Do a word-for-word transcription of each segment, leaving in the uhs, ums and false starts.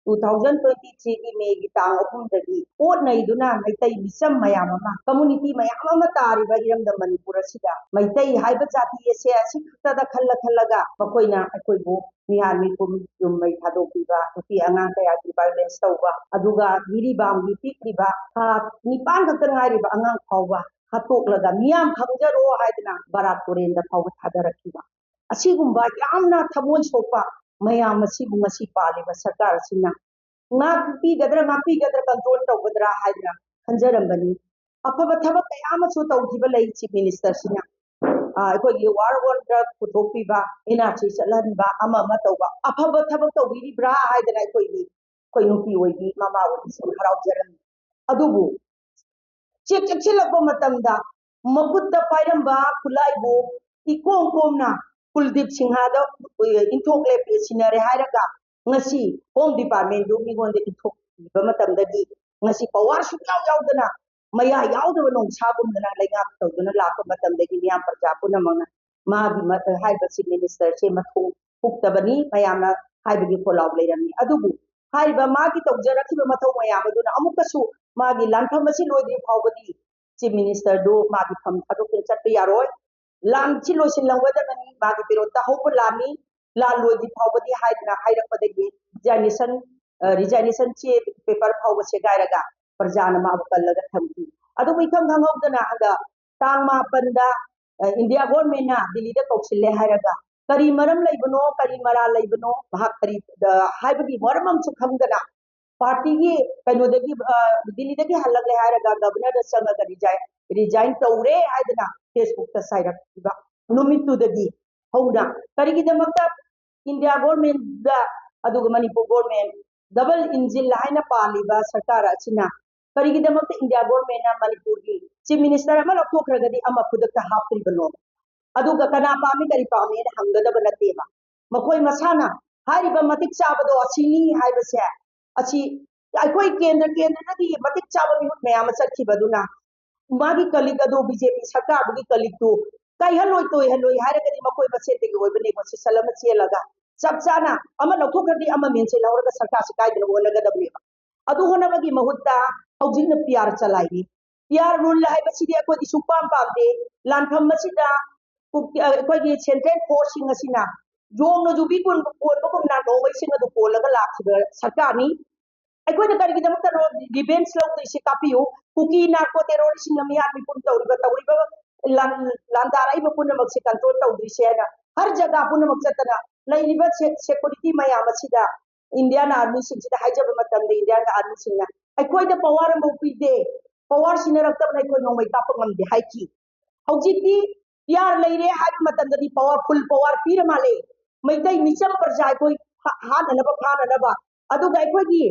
Two thousand twenty ꯊ꯭ꯔꯤꯒꯤ ꯃꯦꯒꯤ ꯇꯥꯡ ꯑꯍꯨꯝꯗꯒꯤ ꯑꯣꯠ ꯅꯩꯗꯨꯅ ꯃꯩꯇꯩ ꯃꯤꯆꯝ ꯃꯌꯥꯝ ꯑꯃ, ꯀꯝꯃꯨꯅꯤꯇꯤ ꯃꯌꯥꯝ ꯑꯃ ꯇꯥꯔꯤꯕ ꯏꯔꯝꯗꯝ ꯃꯅꯤꯄꯨꯔ ꯑꯁꯤꯗ ꯃꯩꯇꯩ ꯍꯥꯏꯕ ꯖꯥꯇꯤ ꯑꯁꯦ ꯑꯁꯤ ꯈꯛꯇꯗ ꯈꯜꯂ ꯈꯜꯂꯒ ꯃꯈꯣꯏꯅ ꯑꯩꯈꯣꯏꯕꯨ ꯃꯤꯍꯥꯠ ꯃꯤꯄꯨꯝ, ꯌꯨꯝ ꯃꯩ ꯊꯥꯗꯣꯛꯄꯤꯕ, ꯅꯨꯄꯤ ꯑꯉꯥꯡ ꯀꯌꯥꯒꯤ violence ꯇꯧꯕ, ꯑꯗꯨꯒ ꯖꯤꯔꯤꯕꯥꯝꯒꯤ ꯄꯤꯛꯂꯤꯕ ꯊꯥ ꯅꯤꯄꯥꯟ ꯈꯛꯇ ꯉꯥꯏꯔꯤꯕ ꯑꯉꯥꯡ ꯐꯥꯎꯕ ꯍꯥꯠꯇꯣꯛꯂꯒ ꯃꯤꯌꯥꯝ ꯈꯪꯖꯔꯣ ꯍꯥꯏꯗꯅ ꯕꯔꯥꯛ ꯇꯨꯔꯦꯟꯗ ꯐꯥꯎꯕ ꯊꯥꯗꯔꯛꯈꯤꯕ꯫ ꯑꯁꯤꯒꯨꯝꯕ ꯌꯥꯝꯅ ꯊꯃꯣꯏ ꯁꯣꯛꯄ ꯃꯌꯥꯝ ꯑꯁꯤꯕꯨ ꯉꯁꯤ ꯄꯥꯜꯂꯤꯕ ꯁꯔꯀꯥꯔ ꯑꯁꯤꯅ ꯉꯥꯛꯄꯤꯒꯗ꯭ꯔꯥ, ꯉꯥꯛꯄꯤꯒꯗ꯭ꯔꯥ, control ꯇꯧꯒꯗ꯭ꯔꯥ ꯍꯥꯏꯗꯅ ꯈꯟꯖꯔꯝꯕꯅꯤ꯫ ꯑꯐꯕ ꯊꯕꯛ ꯀꯌꯥ ꯑꯃꯁꯨ ꯇꯧꯈꯤꯕ ꯂꯩ chief ministerꯁꯤꯅ꯫ ꯑ, ꯑꯩꯈꯣꯏꯒꯤ war on drug ꯄꯨꯊꯣꯛꯄꯤꯕ, NRC ꯆꯠꯍꯟꯕ, ꯑꯃ ꯑꯃ ꯇꯧꯕ, ꯑꯐꯕ ꯊꯕꯛ ꯇꯧꯕꯤꯔꯤꯕ꯭ꯔꯥ ꯍꯥꯏꯗꯅ ꯑꯩꯈꯣꯏꯒꯤ, ꯑꯩꯈꯣꯏ ꯅꯨꯄꯤ ꯑꯣꯏꯕꯤ ꯃꯃꯥ ꯑꯣꯏꯕꯤꯁꯤꯡ ꯍꯔꯥꯎꯖꯔꯝꯃꯤ꯫ ꯑꯗꯨꯕꯨ ꯆꯦꯛ ꯆꯦꯛꯁꯤꯜꯂꯛꯄ ꯃꯇꯝꯗ ꯃꯈꯨꯠꯇ ꯄꯥꯏꯔꯝꯕ ꯈꯨꯠꯂꯥꯏꯕꯨ ꯏꯀꯣꯝ ꯀꯣꯝꯅ ꯀꯨꯜꯗꯤꯞ ꯁꯤꯡꯍꯗ, ꯑ, ꯏꯟꯊꯣꯛꯂꯦ, ꯁꯤꯟꯅꯔꯦ ꯍꯥꯏꯔꯒ ꯉꯁꯤ Home Departmentꯗꯨ ꯃꯤꯉꯣꯟꯗ ꯏꯟꯊꯣꯛꯄꯤꯕ ꯃꯇꯝꯗꯒꯤ ꯉꯁꯤ power ꯁꯨꯡꯌꯥꯎ ꯌꯥꯎꯗꯅ, ꯃꯌꯥ ꯌꯥꯎꯗꯕ ꯅꯣꯡꯁꯥꯒꯨꯝꯗꯅ ꯂꯩꯉꯥꯛ ꯇꯧꯗꯨꯅ ꯂꯥꯛꯄ ꯃꯇꯝꯗꯒꯤ ꯃꯤꯌꯥꯝ ꯄ꯭ꯔꯖꯥ ꯄꯨꯝꯅꯃꯛꯅ ꯃꯥꯒꯤ ꯃ-, ꯍꯥꯏꯔꯤꯕ chief ministerꯁꯦ ꯃꯊꯣꯡ ꯍꯨꯛꯇꯕꯅꯤ, ꯃꯌꯥꯝꯅ ꯍꯥꯏꯕꯒꯤ ꯈꯣꯜꯂꯥꯎ ꯂꯩꯔꯝꯃꯤ꯫ ꯑꯗꯨꯕꯨ ꯍꯥꯏꯔꯤꯕ ꯃꯥꯒꯤ ꯇꯧꯖꯔꯛꯈꯤꯕ ꯃꯊꯧ ꯃꯌꯥꯝ ꯑꯗꯨꯅ ꯑꯃꯨꯛꯀꯁꯨ ꯃꯥꯒꯤ ꯂꯥꯟꯐꯝ ꯑꯁꯤ ꯂꯣꯏꯗ꯭ꯔꯤ ꯐꯥꯎꯕꯗꯤ chief ministerꯗꯨ ꯃꯥꯒꯤ ꯐꯝ ꯊꯥꯗꯣꯛꯇꯨꯅ ꯆꯠꯄ ꯌꯥꯔꯣꯏ꯫ ꯂꯥꯟꯁꯤ ꯂꯣꯏꯁꯤꯜꯂꯝꯒꯗꯕꯅꯤ, ꯃꯥꯒꯤ ꯄꯦꯔꯣꯠꯇ ꯍꯧꯕ ꯂꯥꯟꯅꯤ, ꯂꯥꯟ ꯂꯣꯏꯗ꯭ꯔꯤ ꯐꯥꯎꯕꯗꯤ ꯍꯥꯏꯗꯅ ꯍꯥꯏꯔꯛꯄꯗꯒꯤ resignation, ꯑ, resignation ꯆꯦ paper ꯐꯥꯎꯕ ꯁꯦꯒꯥꯏꯔꯒ ꯄ꯭ꯔꯖꯥꯅ ꯃꯥꯕꯨ ꯀꯜꯂꯒ ꯊꯝꯈꯤ꯫ ꯑꯗꯨꯕꯨ ꯏꯈꯪ ꯈꯪꯍꯧꯗꯅ ꯍꯟꯗꯛ ꯇꯥꯡ ꯃꯥꯄꯟꯗ, ꯑ, India governmentꯅ ꯗꯤꯜꯂꯤꯗ ꯀꯧꯁꯤꯜꯂꯦ ꯍꯥꯏꯔꯒ ꯀꯔꯤ ꯃꯔꯝ ꯂꯩꯕꯅꯣ, ꯀꯔꯤ ꯃꯔꯥꯜ ꯂꯩꯕꯅꯣ, ꯃꯍꯥꯛ ꯀꯔꯤ, ꯑ, ꯍꯥꯏꯕꯒꯤ ꯃꯔꯝ ꯑꯃꯁꯨ ꯈꯪꯗꯅ partyꯒꯤ ꯀꯩꯅꯣꯗꯒꯤ, ꯑ, ꯗꯤꯜꯂꯤꯗꯒꯤ ꯍꯜꯂꯛꯂꯦ ꯍꯥꯏꯔꯒ governorꯗ ꯆꯪꯉꯒ resign, resign ꯇꯧꯔꯦ ꯍꯥꯏꯗꯅ Facebookꯇ ꯆꯥꯏꯔꯛꯈꯤꯕ ꯅꯨꯃꯤꯠꯇꯨꯗꯒꯤ ꯍꯧꯅ ꯀꯔꯤꯒꯤꯗꯃꯛꯇ India governmentꯗ ꯑꯗꯨꯒ ꯃꯅꯤꯄꯨꯔ government, double engine ꯍꯥꯏꯅ ꯄꯥꯜꯂꯤꯕ ꯁꯔꯀꯥꯔ ꯑꯁꯤꯅ ꯀꯔꯤꯒꯤꯗꯃꯛꯇ India governmentꯅ ꯃꯅꯤꯄꯨꯔꯒꯤ chief minister ꯑꯃ ꯂꯧꯊꯣꯛꯈ꯭ꯔꯒꯗꯤ ꯑꯃ ꯈꯨꯗꯛꯇ ꯍꯥꯞꯇ꯭ꯔꯤꯕꯅꯣ? ꯑꯗꯨꯒ ꯀꯅꯥ ꯄꯥꯝꯃꯤ, ꯀꯔꯤ ꯄꯥꯝꯃꯤ ꯍꯥꯏꯅ ꯍꯪꯒꯗꯕ ꯅꯠꯇꯦꯕ꯫ ꯃꯈꯣꯏ ꯃꯁꯥꯅ ꯍꯥꯏꯔꯤꯕ ꯃꯇꯤꯛ ꯆꯥꯕꯗꯣ ꯑꯁꯤꯅꯤ ꯍꯥꯏꯕꯁꯦ, ꯑꯁꯤ ꯑꯩꯈꯣꯏ ꯀꯦꯟꯗ꯭ꯔ ꯀꯦꯟꯗ꯭ꯔꯗꯒꯤ ꯃꯇꯤꯛ ꯆꯥꯕ ꯃꯤꯍꯨꯠ ꯃꯌꯥꯝ ꯑꯃ ꯆꯠꯈꯤꯕꯗꯨꯅ ꯃꯥꯒꯤ colleague ꯑꯗꯨ, ꯕꯤ ꯖꯦ ꯄꯤ ꯁꯔꯀꯥꯔꯗꯨꯒꯤ colleagueꯇꯨ ꯀꯥꯏꯍꯜꯂꯣꯏ ꯇꯣꯏꯍꯜꯂꯣꯏ ꯍꯥꯏꯔꯒꯗꯤ ꯃꯈꯣꯏ ꯃꯁꯦꯟꯗꯒꯤ ꯑꯣꯏꯕ negotiation ꯑꯃ ꯆꯦꯜꯂꯒ ꯆꯞ ꯆꯥꯅ ꯑꯃ ꯂꯧꯊꯣꯛꯈ꯭ꯔꯗꯤ ꯑꯃ ꯃꯦꯟꯁꯤꯜꯍꯧꯔꯒ ꯁꯔꯀꯥꯔꯁꯤ ꯀꯥꯏꯗꯅꯕ ꯍꯣꯠꯅꯒꯗꯕꯅꯦꯕ꯫ ꯑꯗꯨ ꯍꯣꯠꯅꯕꯒꯤ ꯃꯍꯨꯠꯇ ꯍꯧꯖꯤꯛꯅ ꯄꯤ ꯑꯥꯔ ꯆꯂꯥꯏꯔꯤ꯫ ꯄꯤ ꯑꯥꯔ ꯔꯨꯜ ꯍꯥꯏꯕꯁꯤꯗꯤ ꯑꯩꯈꯣꯏꯗꯤ ꯁꯨꯡꯄꯥꯝ ꯄꯥꯝꯗꯦ꯫ ꯂꯥꯟꯐꯝ ꯑꯁꯤꯗ ꯀꯨꯀꯤ-, ꯑ, ꯑꯩꯈꯣꯏꯒꯤ ꯁꯦꯟꯇ꯭ꯔꯦꯜ ꯐꯣꯔꯁꯁꯤꯡ ꯑꯁꯤꯅ ꯌꯣꯡꯅ ꯌꯨꯕꯤ ꯀꯣꯟ-, ꯀꯣꯟꯕꯒꯨꯝꯅ ꯅꯣꯡꯃꯩꯁꯤꯡ ꯑꯗꯨ ꯀꯣꯜꯂꯒ ꯂꯥꯛꯈꯤꯕ ꯁꯔꯀꯥꯔꯅꯤ꯫ ꯑꯩꯈꯣꯏꯅ ꯀꯔꯤꯒꯤꯗꯃꯛꯇꯅꯣ ꯔꯤꯚꯦꯟꯁ ꯂꯧꯗꯣꯏꯁꯦ? ꯀꯥꯞꯄꯤꯌꯨ꯫ ꯀꯨꯀꯤ ꯅꯥꯔꯀꯣ ꯇꯦꯔꯣꯔꯤꯁꯁꯤꯡꯅ ꯃꯤꯍꯥꯠ ꯃꯤꯄꯨꯟ ꯇꯧꯔꯤꯕ, ꯇꯧꯔꯤꯕ ꯂꯥꯟ-, ꯂꯥꯟꯗꯥꯔꯛꯏꯕ ꯄꯨꯝꯅꯃꯛꯁꯦ ꯀꯟꯇ꯭ꯔꯣꯜ ꯇꯧꯗꯣꯏꯁꯦ ꯍꯥꯏꯅ ꯍꯔ ꯖꯒꯥ ꯄꯨꯝꯅꯃꯛ ꯆꯠꯇꯅ ꯂꯩꯔꯤꯕ ꯁꯦ-, ꯁꯦꯀꯨꯔꯤꯇꯤ ꯃꯌꯥꯝ ꯑꯁꯤꯗ ꯏꯟꯗꯤꯌꯥꯟ ꯑꯥꯔꯃꯤꯁꯤꯡꯁꯤꯗ ꯍꯥꯏꯖꯕ ꯃꯇꯝꯗ ꯏꯟꯗꯤꯌꯥꯟ ꯑꯥꯔꯃꯤꯁꯤꯡꯅ ꯑꯩꯈꯣꯏꯗ ꯄꯋꯥꯔ ꯑꯃꯐꯥꯎ ꯄꯤꯗꯦ, ꯄꯋꯥꯔ ꯁꯤꯟꯅꯔꯛꯇꯕꯅ ꯑꯩꯈꯣꯏ ꯅꯣꯡꯃꯩ ꯀꯥꯞꯄ ꯉꯝꯗꯦ ꯍꯥꯏꯈꯤ꯫ ꯍꯧꯖꯤꯛꯇꯤ ꯄꯤ ꯑꯥꯔ ꯂꯩꯔꯦ ꯍꯥꯏꯕ ꯃꯇꯝꯗꯗꯤ ꯄꯋꯥꯔ, ꯐꯨꯜ ꯄꯋꯥꯔ ꯄꯤꯔ ꯃꯥꯜꯂꯦ꯫ ꯃꯩꯇꯩ ꯃꯤꯆꯝ ꯄ꯭ꯔꯖꯥ ꯑꯩꯈꯣꯏ ꯍꯥ-, ꯍꯥꯠꯅꯅꯕ ꯐꯥꯅꯅꯕ꯫ ꯑꯗꯨꯒ ꯑꯩꯈꯣꯏꯒꯤ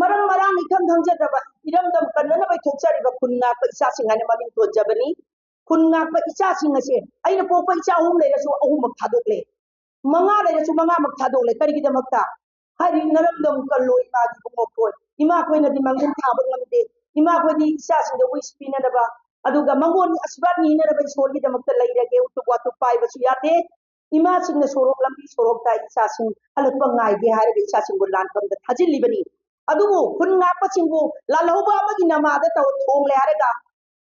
ꯃꯔꯝ ꯃꯔꯥꯡ ꯏꯈꯪ ꯈꯪꯖꯗꯕ ꯏꯔꯝꯗꯝ ꯀꯟꯅꯅꯕ ꯊꯣꯛꯆꯔꯤꯕ ꯈꯨꯟ ꯉꯥꯛꯄ ꯏꯆꯥꯁꯤꯡ ꯍꯥꯏꯅ ꯃꯃꯤꯡ ꯊꯣꯟꯖꯕꯅꯤ꯫ ꯈꯨꯟ ꯉꯥꯛꯄ ꯏꯆꯥꯁꯤꯡ ꯑꯁꯦ ꯑꯩꯅ ꯄꯣꯛꯄ ꯏꯆꯥ ꯑꯍꯨꯝ ꯂꯩꯔꯁꯨ ꯑꯍꯨꯝꯃꯛ ꯊꯥꯗꯣꯛꯂꯦ, ꯃꯉꯥ ꯂꯩꯔꯁꯨ ꯃꯉꯥꯃꯛ ꯊꯥꯗꯣꯛꯂꯦ꯫ ꯀꯔꯤꯒꯤꯗꯃꯛꯇ? ꯍꯥꯏꯗꯤ ꯅꯔꯝꯗꯝ ꯀꯜꯂꯣ ꯏꯃꯥꯒꯤ ꯏꯕꯨꯡꯉꯣ ꯈꯣꯏ꯫ ꯏꯃꯥꯈꯣꯏꯅꯗꯤ ꯃꯥꯡꯖꯤꯜ ꯊꯥꯕ ꯉꯝꯗꯦ꯫ ꯏꯃꯥꯈꯣꯏꯗꯤ ꯏꯆꯥꯁꯤꯡꯗ ꯋꯤꯁ ꯄꯤꯅꯅꯕ, ꯑꯗꯨꯒ ꯃꯉꯣꯟ ꯑꯁꯤꯕꯥ ꯅꯤꯅꯅꯕ ꯏꯁꯣꯔꯒꯤꯗꯃꯛꯇ ꯂꯩꯔꯒꯦ, ꯎꯇꯨꯞ ꯋꯥꯇꯨꯞ ꯄꯥꯏꯕꯁꯨ ꯌꯥꯗꯦ꯫ ꯏꯃꯥꯁꯤꯡꯅ ꯁꯣꯔꯣꯛ ꯂꯝꯕꯤ ꯁꯣꯔꯣꯛꯇ ꯏꯆꯥꯁꯤꯡ ꯍꯜꯂꯛꯄ ꯉꯥꯏꯒꯦ ꯍꯥꯏꯔꯒ ꯏꯆꯥꯁꯤꯡꯕꯨ ꯂꯥꯟꯐꯝꯗ ꯊꯥꯖꯤꯜꯂꯤꯕꯅꯤ꯫ ꯑꯗꯨꯕꯨ ꯈꯨꯟ ꯉꯥꯛꯄꯁꯤꯡꯕꯨ ꯂꯥꯜꯍꯧꯕ ꯑꯃꯒꯤ ꯅꯃꯥꯗ ꯇꯧ ꯊꯣꯡꯂꯦ ꯍꯥꯏꯔꯒ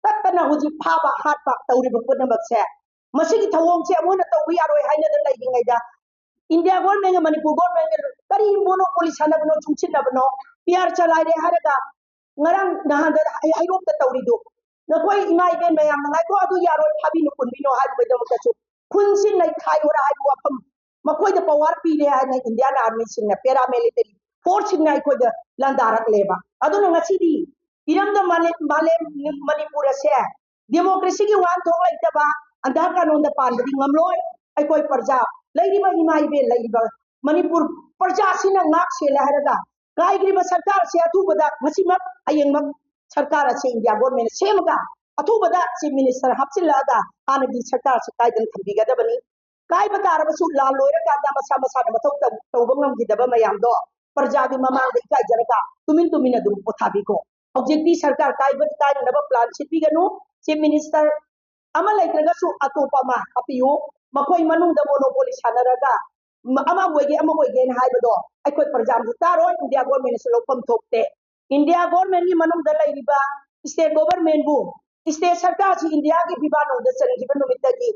ꯇꯠꯇꯅ ꯍꯧꯖꯤꯛ ꯐꯥꯕ ꯍꯥꯠꯄ ꯇꯧꯔꯤꯕ ꯄꯨꯝꯅꯃꯛꯁꯦ, ꯃꯁꯤꯒꯤ ꯊꯧꯑꯣꯡꯁꯦ ꯑꯃꯨꯛ ꯍꯟꯅ ꯇꯧꯕ ꯌꯥꯔꯣꯏ ꯍꯥꯏꯅꯗꯅ ꯂꯩꯔꯤꯉꯩꯗ, ꯏꯟꯗꯤꯌꯥ ꯒꯣꯔꯃꯦꯟꯒ ꯃꯅꯤꯄꯨꯔ ꯒꯣꯔꯃꯦꯟꯒ ꯀꯔꯤ ꯃꯣꯅꯣꯄꯣꯂꯤ ꯁꯥꯟꯅꯕꯅꯣ, ꯆꯨꯡꯁꯤꯟꯅꯕꯅꯣ? ꯄꯤ ꯑꯥꯔ ꯆꯂꯥꯏꯔꯦ ꯍꯥꯏꯔꯒ ꯉꯔꯥꯡ ꯅꯍꯥꯟꯗ ꯍꯩ-, ꯍꯩꯔꯣꯛꯇ ꯇꯧꯔꯤꯗꯣ, ꯅꯈꯣꯏ ꯏꯃꯥ ꯏꯕꯦꯟ ꯃꯌꯥꯝꯅ ꯉꯥꯏꯈꯣ, ꯑꯗꯨ ꯌꯥꯔꯣꯏ, ꯐꯥꯕꯤꯅꯨ ꯄꯨꯟꯕꯤꯅꯨ ꯍꯥꯏꯕꯒꯤꯗꯃꯛꯇꯁꯨ ꯈꯨꯟꯁꯤ ꯅꯩꯈꯥꯏꯌꯣꯔꯥ ꯍꯥꯏꯕ ꯋꯥꯐꯝ ꯃꯈꯣꯏꯗ ꯄꯋꯥꯔ ꯄꯤꯔꯦ ꯍꯥꯏꯅ ꯏꯟꯗꯤꯌꯥꯟ ꯑꯥꯔꯃꯤꯁꯤꯡꯅ, ꯄꯦꯔꯥꯃꯤꯂꯤꯇꯔꯤ ꯐꯣꯔꯁꯁꯤꯡꯅ ꯑꯩꯈꯣꯏꯗ ꯂꯥꯟꯗꯥꯔꯛꯂꯦꯕ꯫ ꯑꯗꯨꯅ ꯉꯁꯤꯗꯤ ꯏꯔꯝꯗꯝ ꯃꯥꯂꯦꯝ, ꯃꯥꯂꯦꯝ ꯃꯅꯤꯄꯨꯔ ꯑꯁꯦ ꯗꯦꯃꯣꯀ꯭ꯔꯦꯁꯤꯒꯤ ꯋꯥꯍꯟꯊꯣꯛ ꯂꯩꯇꯕ, ꯑꯟꯙꯥ ꯀꯥꯅꯣꯟꯗ ꯄꯥꯟꯕꯗꯤ ꯉꯝꯂꯣꯏ꯫ ꯑꯩꯈꯣꯏ ꯄ꯭ꯔꯖꯥ, ꯂꯩꯔꯤꯕ ꯏꯃꯥ ꯏꯕꯦꯟ, ꯂꯩꯔꯤꯕ ꯃꯅꯤꯄꯨꯔ ꯄ꯭ꯔꯖꯥꯁꯤꯅ ꯉꯥꯛ ꯁꯦꯜꯂꯦ ꯍꯥꯏꯔꯒ ꯀꯥꯏꯈ꯭ꯔꯤꯕ ꯁꯔꯀꯥꯔꯁꯦ ꯑꯊꯨꯕꯗ ꯉꯁꯤꯃꯛ ꯍꯌꯦꯡꯃꯛ ꯁꯔꯀꯥꯔ ꯑꯁꯦ ꯏꯟꯗꯤꯌꯥ ꯒꯣꯔꯃꯦꯟꯅ ꯁꯦꯝꯃꯒ ꯑꯊꯨꯕꯗ ꯆꯤꯐ ꯃꯤꯅꯤꯁꯇꯔ ꯍꯥꯞꯆꯤꯜꯂꯛꯑꯒ ꯍꯥꯟꯅꯒꯤ ꯁꯔꯀꯥꯔꯁꯦ ꯀꯥꯏꯗꯅ ꯊꯝꯕꯤꯒꯗꯕꯅꯤ꯫ ꯀꯥꯏꯕ ꯇꯥꯔꯕꯁꯨ ꯂꯥꯜ ꯂꯣꯏꯔꯀꯥꯟꯗ ꯃꯁꯥ ꯃꯁꯥꯅ ꯃꯊꯧ ꯇꯧ-, ꯇꯧꯕ ꯉꯝꯈꯤꯗꯕ ꯃꯌꯥꯝꯗꯣ ꯄ꯭ꯔꯖꯥꯒꯤ ꯃꯃꯥꯡꯗ ꯏꯀꯥꯏꯖꯔꯒ ꯇꯨꯃꯤꯟ ꯇꯨꯃꯤꯟ ꯑꯗꯨꯝ ꯄꯣꯊꯥꯕꯤꯈꯣ꯫ ꯍꯧꯖꯤꯛꯇꯤ ꯁꯔꯀꯥꯔ ꯀꯥꯏꯕ ꯀꯥꯏꯅꯅꯕ ꯄ꯭ꯂꯥꯟ ꯁꯤꯠꯄꯤꯒꯅꯨ꯫ ꯆꯤꯐ ꯃꯤꯅꯤꯁꯇꯔ ꯑꯃ ꯂꯩꯇ꯭ꯔꯒꯁꯨ ꯑꯇꯣꯞꯄ ꯑꯃ ꯍꯥꯞꯄꯤꯌꯨ꯫ ꯃꯈꯣꯏ ꯃꯅꯨꯡꯗ ꯃꯣꯅꯣꯄꯣꯂꯤ ꯁꯥꯟꯅꯔꯒ ꯑꯃ ꯑꯣꯏꯒꯦ, ꯑꯃ ꯑꯣꯏꯒꯦꯅ ꯍꯥꯏꯕꯗꯣ ꯑꯩꯈꯣꯏ ꯄ꯭ꯔꯖꯥꯅꯁꯨ ꯇꯥꯔꯣꯏ, ꯏꯟꯗꯤꯌꯥ ꯒꯣꯔꯃꯦꯟꯅꯁꯨ ꯂꯧꯐꯝ ꯊꯣꯛꯇꯦ꯫ ꯏꯟꯗꯤꯌꯥ ꯒꯣꯔꯃꯦꯟꯒꯤ ꯃꯅꯨꯡꯗ ꯂꯩꯔꯤꯕ ꯁ꯭ꯇꯦꯠ ꯒꯣꯚꯔꯃꯦꯟꯕꯨ, ꯁ꯭ꯇꯦꯠ ꯁꯔꯀꯥꯔꯁꯤ ꯏꯟꯗꯤꯌꯥꯒꯤ ꯐꯤꯕꯥ ꯅꯨꯡꯗ ꯆꯟꯈꯤꯕ ꯅꯨꯃꯤꯠꯇꯒꯤ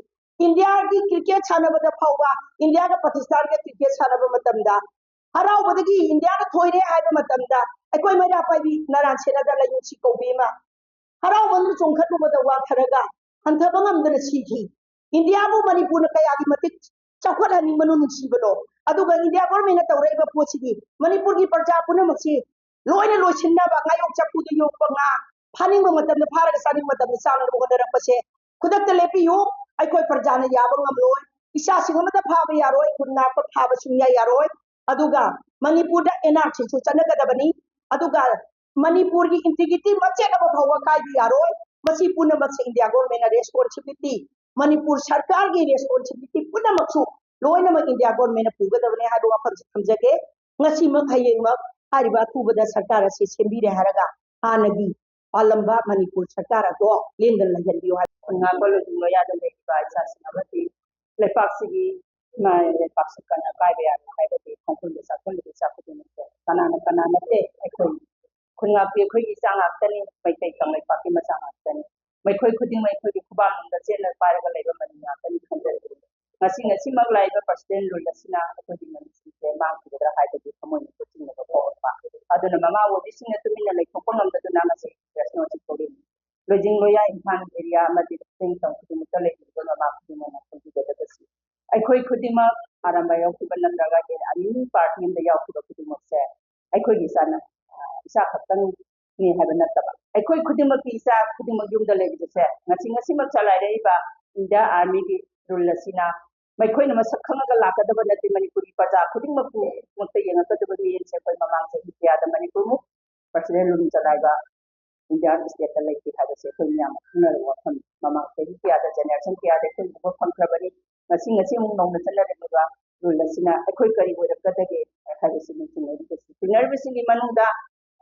ꯏꯟꯗꯤꯌꯥꯒꯤ ꯀ꯭ꯔꯤꯀꯦꯠ ꯁꯥꯟꯅꯕꯗ ꯐꯥꯎꯕ, ꯏꯟꯗꯤꯌꯥꯒ ꯄꯥꯀꯤꯁꯇꯥꯟꯒ ꯀ꯭ꯔꯤꯀꯦꯠ ꯁꯥꯟꯅꯕ ꯃꯇꯝꯗ ꯍꯔꯥꯎꯕꯗꯒꯤ ꯏꯟꯗꯤꯌꯥꯅ ꯊꯣꯏꯔꯦ ꯍꯥꯏꯕ ꯃꯇꯝꯗ ꯑꯩꯈꯣꯏ ꯃꯩꯔꯥ ꯄꯥꯏꯕꯤ ꯅꯔꯥꯟ ꯁꯦꯟꯅꯗ ꯂꯩꯉꯨꯁꯤ ꯀꯧꯕꯤ ꯑꯃ ꯍꯔꯥꯎꯃꯟꯗꯅ ꯆꯣꯡꯈꯠꯂꯨꯕꯗ ꯋꯥꯊꯔꯒ ꯍꯟꯊꯕ ꯉꯝꯗꯅ ꯁꯤꯈꯤ꯫ ꯏꯟꯗꯤꯌꯥꯕꯨ ꯃꯅꯤꯄꯨꯔꯅ ꯀꯌꯥꯒꯤ ꯃꯇꯤꯛ ꯆꯥꯎꯈꯠꯍꯟꯅꯤꯡꯕꯅꯣ, ꯅꯨꯡꯁꯤꯕꯅꯣ? ꯑꯗꯨꯒ ꯏꯟꯗꯤꯌꯥ ꯒꯣꯔꯃꯦꯟꯅ ꯇꯧꯔꯛꯏꯕ ꯄꯣꯠꯁꯤꯗꯤ ꯃꯅꯤꯄꯨꯔꯒꯤ ꯄ꯭ꯔꯖꯥ ꯄꯨꯝꯅꯃꯛꯁꯤ ꯂꯣꯏꯅ ꯂꯣꯏꯁꯤꯟꯅꯕ, ꯉꯥꯌꯣꯛ ꯆꯐꯨꯗ ꯌꯣꯛꯄ ꯉꯥ ꯐꯥꯅꯤꯡꯕ ꯃꯇꯝꯗ ꯐꯥꯔꯒ ꯆꯥꯅꯤꯡꯕ ꯃꯇꯝꯗ ꯆꯥꯅꯅꯕ ꯍꯣꯠꯅꯔꯛꯄꯁꯦ ꯈꯨꯗꯛꯇ ꯂꯦꯞꯄꯤꯌꯨ꯫ ꯑꯩꯈꯣꯏ ꯄ꯭ꯔꯖꯥꯅ ꯌꯥꯕ ꯉꯝꯂꯣꯏ꯫ ꯏꯆꯥꯁꯤꯡ ꯑꯃꯠꯇ ꯐꯥꯕ ꯌꯥꯔꯣꯏ, ꯈꯨꯟ ꯉꯥꯛꯄ ꯐꯥꯕ ꯁꯨꯡꯌꯥ ꯌꯥꯔꯣꯏ꯫ ꯑꯗꯨꯒ ꯃꯅꯤꯄꯨꯔꯗ ꯑꯦꯟ ꯑꯥꯔ ꯁꯤꯁꯨ ꯆꯠꯅꯒꯗꯕꯅꯤ꯫ ꯑꯗꯨꯒ ꯃꯅꯤꯄꯨꯔꯒꯤ ꯏꯟꯇꯤꯒ꯭ꯔꯤꯇꯤ ꯃꯆꯦꯠ ꯑꯃ ꯐꯥꯎꯕ ꯀꯥꯏꯕ ꯌꯥꯔꯣꯏ꯫ ꯃꯁꯤ ꯄꯨꯝꯅꯃꯛꯁꯦ ꯏꯟꯗꯤꯌꯥ ꯒꯣꯔꯃꯦꯟꯅ ꯔꯦꯁꯄꯣꯟꯁꯤꯕꯤꯂꯤꯇꯤ, ꯃꯅꯤꯄꯨꯔ ꯁꯔꯀꯥꯔꯒꯤ ꯔꯦꯁꯄꯣꯟꯁꯤꯕꯤꯂꯤꯇꯤ ꯄꯨꯝꯅꯃꯛꯁꯨ ꯂꯣꯏꯅꯃꯛ ꯏꯟꯗꯤꯌꯥ ꯒꯣꯔꯃꯦꯟꯅ ꯄꯨꯒꯗꯕꯅꯤ ꯍꯥꯏꯕ ꯋꯥꯐꯝꯁꯦ ꯊꯝꯖꯒꯦ꯫ ꯉꯁꯤꯃꯛ ꯍꯌꯦꯡꯃꯛ ꯍꯥꯏꯔꯤꯕ ꯑꯊꯨꯕꯗ ꯁꯔꯀꯥꯔ ꯑꯁꯤ ꯁꯦꯝꯕꯤꯔꯦ ꯍꯥꯏꯔꯒ ꯍꯥꯟꯅꯒꯤ ꯄꯥꯜꯂꯝꯕ ꯃꯅꯤꯄꯨꯔ ꯁꯔꯀꯥꯔ ꯑꯗꯣ ꯂꯦꯡꯗꯅ ꯂꯩꯍꯟꯕꯤꯌꯨ ꯍꯥꯏꯕ꯫ ꯈꯨꯟꯉꯥꯛꯄ ꯂꯣꯏꯗꯤꯡ ꯂꯣꯌꯥꯗ ꯂꯩꯔꯤꯕ ꯏꯆꯥꯁꯤꯡ ꯑꯃꯗꯤ ꯂꯩꯄꯥꯛꯁꯤꯒꯤ ꯏꯃꯥ ꯂꯩꯄꯥꯛꯁꯤ ꯀꯟꯅ ꯀꯥꯏꯕ ꯌꯥꯔꯣꯏ ꯍꯥꯏꯕꯗꯤ ꯈꯣꯡꯒꯨꯜꯗ ꯆꯥꯛꯈꯨꯝꯗ ꯏꯆꯥ ꯈꯨꯗꯤꯡꯃꯛꯁꯦ ꯀꯅꯥꯅ ꯀꯅꯥ ꯅꯠꯇꯦ, ꯑꯩꯈꯣꯏ ꯈꯨꯟꯉꯥꯛꯄꯤ ꯑꯩꯈꯣꯏꯒꯤ ꯏꯆꯥ ꯉꯥꯛꯇꯅꯤ, ꯃꯩꯇꯩ ꯀꯪꯂꯩꯄꯥꯛꯀꯤ ꯃꯆꯥ ꯉꯥꯛꯇꯅꯤ꯫ ꯃꯈꯣꯏ ꯈꯨꯗꯤꯡꯃꯛ ꯑꯩꯈꯣꯏꯒꯤ ꯈꯨꯕꯥꯛꯅꯨꯡꯗ ꯆꯦꯠꯅ ꯄꯥꯏꯔꯒ ꯂꯩꯕ ꯃꯅꯤ ꯉꯥꯛꯇꯅꯤ ꯈꯟꯖꯔꯤ꯫ ꯉꯁꯤ ꯉꯁꯤꯃꯛ ꯂꯥꯛꯏꯕ ꯄ꯭ꯔꯁꯤꯗꯦꯟ ꯔꯨꯜ ꯑꯁꯤꯅ ꯑꯩꯈꯣꯏꯒꯤ ꯃꯅꯤꯄꯨꯔꯁꯦ ꯃꯥꯡꯈꯤꯒꯗ꯭ꯔꯥ ꯍꯥꯏꯕꯒꯤ ꯊꯃꯣꯏꯅ ꯆꯤꯡꯅꯕ ꯐꯥꯎꯔꯛꯄ꯫ ꯑꯗꯨꯅ ꯃꯃꯥ ꯑꯣꯏꯕꯤꯁꯤꯡꯅ ꯇꯨꯃꯤꯟꯅ ꯂꯩꯊꯣꯛꯄ ꯉꯝꯗꯗꯨꯅ ꯉꯁꯤ ꯄ꯭ꯔꯦꯁ ꯅꯣꯠꯁꯤ ꯊꯣꯛꯂꯤꯕꯅꯤ꯫ ꯂꯣꯏꯖꯤꯡ ꯂꯣꯌꯥ ꯏꯝꯐꯥꯜ ꯑꯦꯔꯤꯌꯥ ꯑꯃꯗꯤ ꯂꯝꯖꯤꯡ ꯈꯨꯗꯤꯡꯃꯛꯇ ꯂꯩꯔꯤꯕ ꯃꯃꯥ ꯈꯨꯗꯤꯡꯃꯛꯅ ꯈꯪꯕꯤꯒꯗꯕꯁꯤ ꯑꯩꯈꯣꯏ ꯈꯨꯗꯤꯡꯃꯛ ꯑꯔꯥꯝꯕꯥꯏ ꯌꯥꯎꯈꯤꯕ ꯅꯠꯇ꯭ꯔꯒ ꯑꯦꯅꯤ ꯄꯥꯔꯇꯤ ꯑꯃꯗ ꯌꯥꯎꯈꯤꯕ ꯈꯨꯗꯤꯡꯃꯛꯁꯦ ꯑꯩꯈꯣꯏꯒꯤ ꯏꯆꯥꯅ, ꯏꯆꯥ ꯈꯛꯇꯪꯅꯤ ꯍꯥꯏꯕ ꯅꯠꯇꯕ ꯑꯩꯈꯣꯏ ꯈꯨꯗꯤꯡꯃꯛꯀꯤ ꯏꯆꯥ ꯈꯨꯗꯤꯡꯃꯛ ꯌꯨꯝꯗ ꯂꯩꯕꯁꯦ ꯉꯁꯤ ꯉꯁꯤꯃꯛ ꯆꯂꯥꯏꯔꯛꯏꯕ ꯏꯟꯗꯤꯌꯥ ꯑꯥꯔꯃꯤꯒꯤ ꯔꯨꯜ ꯑꯁꯤꯅ ꯃꯈꯣꯏꯅ ꯃꯁꯛ ꯈꯪꯉꯒ ꯂꯥꯛꯀꯗꯕ ꯅꯠꯇꯦ꯫ ꯃꯅꯤꯄꯨꯔꯒꯤ ꯄ꯭ꯔꯖꯥ ꯈꯨꯗꯤꯡꯃꯛꯄꯨ ꯃꯨꯛꯇ ꯌꯦꯡꯉꯛꯀꯗꯕ ꯃꯤꯠꯌꯦꯡꯁꯦ ꯑꯩꯈꯣꯏ ꯃꯃꯥꯡ ꯆꯍꯤ ꯀꯌꯥꯗ ꯃꯅꯤꯄꯨꯔꯃꯨꯛ ꯄ꯭ꯔꯁꯤꯗꯦꯟ ꯔꯨꯜ ꯆꯂꯥꯏꯕ ꯏꯟꯗꯤꯌꯥꯟ ꯁ꯭ꯇꯦꯠꯇ ꯂꯩꯇꯦ ꯍꯥꯏꯕꯁꯦ ꯑꯩꯈꯣꯏ ꯃꯌꯥꯝꯅ ꯈꯪꯅꯔꯕ ꯋꯥꯐꯝꯅꯤ꯫ ꯃꯃꯥꯡ ꯆꯍꯤ ꯀꯌꯥꯗ, ꯖꯦꯅꯦꯔꯦꯁꯟ ꯀꯌꯥꯗ ꯑꯩꯈꯣꯏ ꯎꯕ ꯐꯪꯈ꯭ꯔꯕꯅꯤ꯫ ꯉꯁꯤ ꯉꯁꯤ ꯑꯃꯨꯛ ꯅꯧꯅ ꯆꯠꯅꯔꯛꯂꯤꯕ ꯔꯨꯜ ꯑꯁꯤꯅ ꯑꯩꯈꯣꯏ ꯀꯔꯤ ꯑꯣꯏꯔꯛꯀꯗꯒꯦ ꯍꯥꯏꯕꯁꯤꯅꯤ ꯆꯤꯡꯅꯔꯤꯕꯁꯤ꯫ ꯆꯤꯡꯅꯔꯤꯕꯁꯤꯡꯒꯤ ꯃꯅꯨꯡꯗ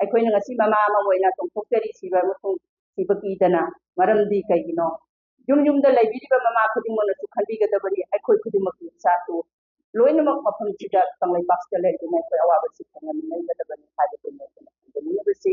ꯑꯩꯈꯣꯏꯅ ꯉꯁꯤ ꯃꯃꯥ ꯑꯃ ꯑꯣꯏꯅ ꯆꯣꯡꯊꯣꯛꯆꯔꯤ ꯁꯤꯕ ꯑꯃꯁꯨꯡ ꯁꯤꯕ ꯀꯤꯗꯅ꯫ ꯃꯔꯝꯗꯤ ꯀꯩꯒꯤꯅꯣ? ꯌꯨꯝ ꯌꯨꯝꯗ ꯂꯩꯕꯤꯔꯤꯕ ꯃꯃꯥ ꯈꯨꯗꯤꯡꯃꯛꯅꯁꯨ ꯈꯟꯕꯤꯒꯗꯕꯅꯤ, ꯑꯩꯈꯣꯏ ꯈꯨꯗꯤꯡꯃꯛꯀꯤ ꯏꯆꯥꯁꯨ ꯂꯣꯏꯅꯃꯛ ꯃꯐꯝꯁꯤꯗ ꯀꯪꯂꯩꯄꯥꯛꯁꯤꯗ ꯂꯩꯗꯨꯅ ꯑꯩꯈꯣꯏ ꯑꯋꯥꯕꯁꯤ ꯈꯪꯍꯟꯃꯤꯟꯅꯒꯗꯕꯅꯤ ꯍꯥꯏꯕꯗꯨꯅꯤ ꯑꯩꯈꯣꯏꯅ ꯊꯝꯖꯅꯤꯡꯂꯤꯕꯁꯤ꯫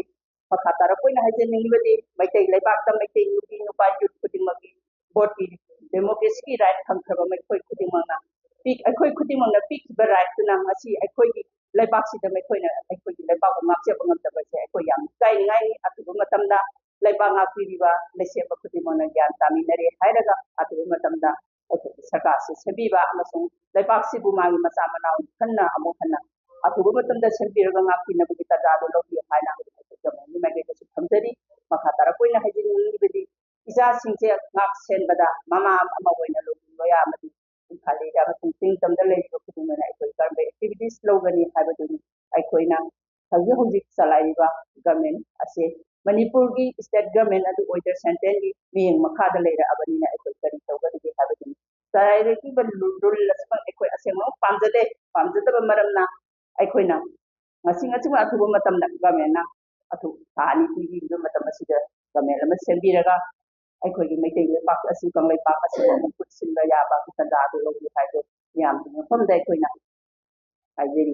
ꯃꯈꯥ ꯇꯥꯔꯛꯄ ꯑꯣꯏꯅ ꯍꯥꯏꯖꯅꯤꯡꯂꯤꯕꯗꯤ ꯃꯩꯇꯩ ꯂꯩꯕꯥꯛꯇ ꯃꯩꯇꯩ ꯅꯨꯄꯤ ꯅꯨꯄꯥ ꯌꯨꯠ ꯈꯨꯗꯤꯡꯃꯛꯀꯤ ꯚꯣꯠꯀꯤ ꯗꯦꯃꯣꯀ꯭ꯔꯦꯁꯤꯒꯤ ꯔꯥꯏꯠ ꯐꯪꯈ꯭ꯔꯕ ꯃꯤꯑꯣꯏ ꯈꯨꯗꯤꯡꯃꯛꯅ ꯄꯤ-, ꯑꯩꯈꯣꯏ ꯈꯨꯗꯤꯡꯃꯛꯅ ꯄꯤꯈꯤꯕ ꯔꯥꯏꯠꯇꯨꯅ ꯉꯁꯤ ꯑꯩꯈꯣꯏꯒꯤ ꯂꯩꯕꯥꯛꯁꯤꯗ ꯃꯈꯣꯏꯅ ꯑꯩꯈꯣꯏꯒꯤ ꯂꯩꯕꯥꯛꯄꯨ ꯉꯥꯛꯆꯕ ꯉꯝꯗꯕꯁꯦ ꯑꯩꯈꯣꯏ ꯌꯥꯝ ꯏꯀꯥꯏꯅꯤꯡꯉꯥꯏꯅꯤ꯫ ꯑꯊꯨꯕ ꯃꯇꯝꯗ ꯂꯩꯕꯥꯛ ꯉꯥꯛꯄꯤꯔꯤꯕ ꯂꯩꯁꯦꯝꯕ ꯈꯨꯗꯤꯡꯃꯛꯅ ꯒ꯭ꯌꯥꯟ ꯇꯥꯃꯤꯟꯅꯔꯦ ꯍꯥꯏꯔꯒ ꯑꯊꯨꯕ ꯃꯇꯝꯗ ꯑꯩꯈꯣꯏꯒꯤ ꯁꯔꯀꯥꯔꯁꯤ ꯁꯦꯝꯕꯤꯕ ꯑꯃꯁꯨꯡ ꯂꯩꯕꯥꯛꯁꯤꯕꯨ ꯃꯥꯒꯤ ꯃꯆꯥ ꯃꯅꯥꯎ ꯍꯟꯅ ꯑꯃꯨꯛ ꯍꯟꯅ ꯑꯊꯨꯕ ꯃꯇꯝꯗ ꯁꯦꯝꯕꯤꯔꯒ ꯉꯥꯛꯄꯤꯅꯕꯒꯤ ꯇꯥꯟꯖꯥꯗꯨ ꯂꯧꯕꯤꯌꯨ ꯍꯥꯏꯅ ꯑꯩꯈꯣꯏ ꯒꯃꯦꯟꯒꯤ ꯃꯥꯏꯀꯩꯗꯁꯨ ꯊꯝꯖꯔꯤ꯫ ꯃꯈꯥ ꯇꯥꯔꯛꯄ ꯑꯣꯏꯅ ꯍꯥꯏꯖꯅꯤꯡꯂꯤꯕꯗꯤ ꯏꯆꯥꯁꯤꯡꯁꯦ ꯉꯥꯛ ꯁꯦꯟꯕꯗ ꯃꯃꯥ ꯑꯃ ꯑꯣꯏꯅ ꯂꯣꯏꯌꯥ ꯑꯃꯗꯤ ꯏꯝꯐꯥꯜ area ꯑꯃꯁꯨꯡ ꯆꯤꯡ ꯇꯝꯗ ꯂꯩꯔꯤꯕ ꯈꯨꯗꯤꯡꯃꯛꯅ ꯑꯩꯈꯣꯏ ꯀꯔꯝꯕ activities ꯂꯧꯒꯅꯤ ꯍꯥꯏꯕꯗꯨꯅꯤ ꯑꯩꯈꯣꯏꯅ ꯍꯧꯖꯤꯛ ꯍꯧꯖꯤꯛ ꯆꯂꯥꯏꯔꯤꯕ ꯒꯃꯦꯟ ꯑꯁꯦ ꯃꯅꯤꯄꯨꯔꯒꯤ state ꯒꯃꯦꯟ ꯑꯗꯨ ꯑꯣꯏꯗ꯭ꯔ central ꯒꯤ ꯃꯤꯠꯌꯦꯡ ꯃꯈꯥꯗ ꯂꯩꯔꯛꯑꯕꯅꯤꯅ ꯑꯩꯈꯣꯏ ꯀꯔꯤ ꯇꯧꯒꯗꯒꯦ ꯍꯥꯏꯕꯗꯨꯅꯤ꯫ ꯆꯂꯥꯏꯔꯛꯂꯤꯕ ꯔꯨ-, ꯔꯨꯜ ꯑꯁꯤꯃꯛ ꯑꯩꯈꯣꯏ ꯑꯁꯦꯡꯕꯃꯛ ꯄꯥꯝꯖꯗꯦ꯫ ꯄꯥꯝꯖꯗꯕ ꯃꯔꯝꯅ ꯑꯩꯈꯣꯏꯅ ꯉꯁꯤ ꯉꯁꯤꯃꯛ ꯑꯊꯨꯕ ꯃꯇꯝꯗ ꯒꯃꯦꯟꯅ ꯑꯊꯨ-, ꯊꯥ ꯑꯅꯤ ꯄꯤꯕꯤꯕ ꯃꯇꯝ ꯑꯁꯤꯗ ꯒꯃꯦꯟ ꯑꯃ ꯁꯦꯝꯕꯤꯔꯒ ꯑꯩꯈꯣꯏꯒꯤ ꯃꯩꯇꯩ ꯂꯩꯄꯥꯛ ꯑꯁꯤ, ꯀꯪꯂꯩꯄꯥꯛ ꯑꯁꯤꯕꯨ ꯑꯃꯨꯛ ꯈꯨꯠ ꯁꯤꯟꯕ ꯌꯥꯕ ꯇꯥꯟꯖꯥ ꯑꯗꯨ ꯂꯧꯕꯤꯌꯨ ꯍꯥꯏꯕꯗꯨ ꯃꯤꯌꯥꯝꯒꯤ ꯃꯐꯝꯗ ꯑꯩꯈꯣꯏꯅ ꯍꯥꯏꯖꯔꯤ꯫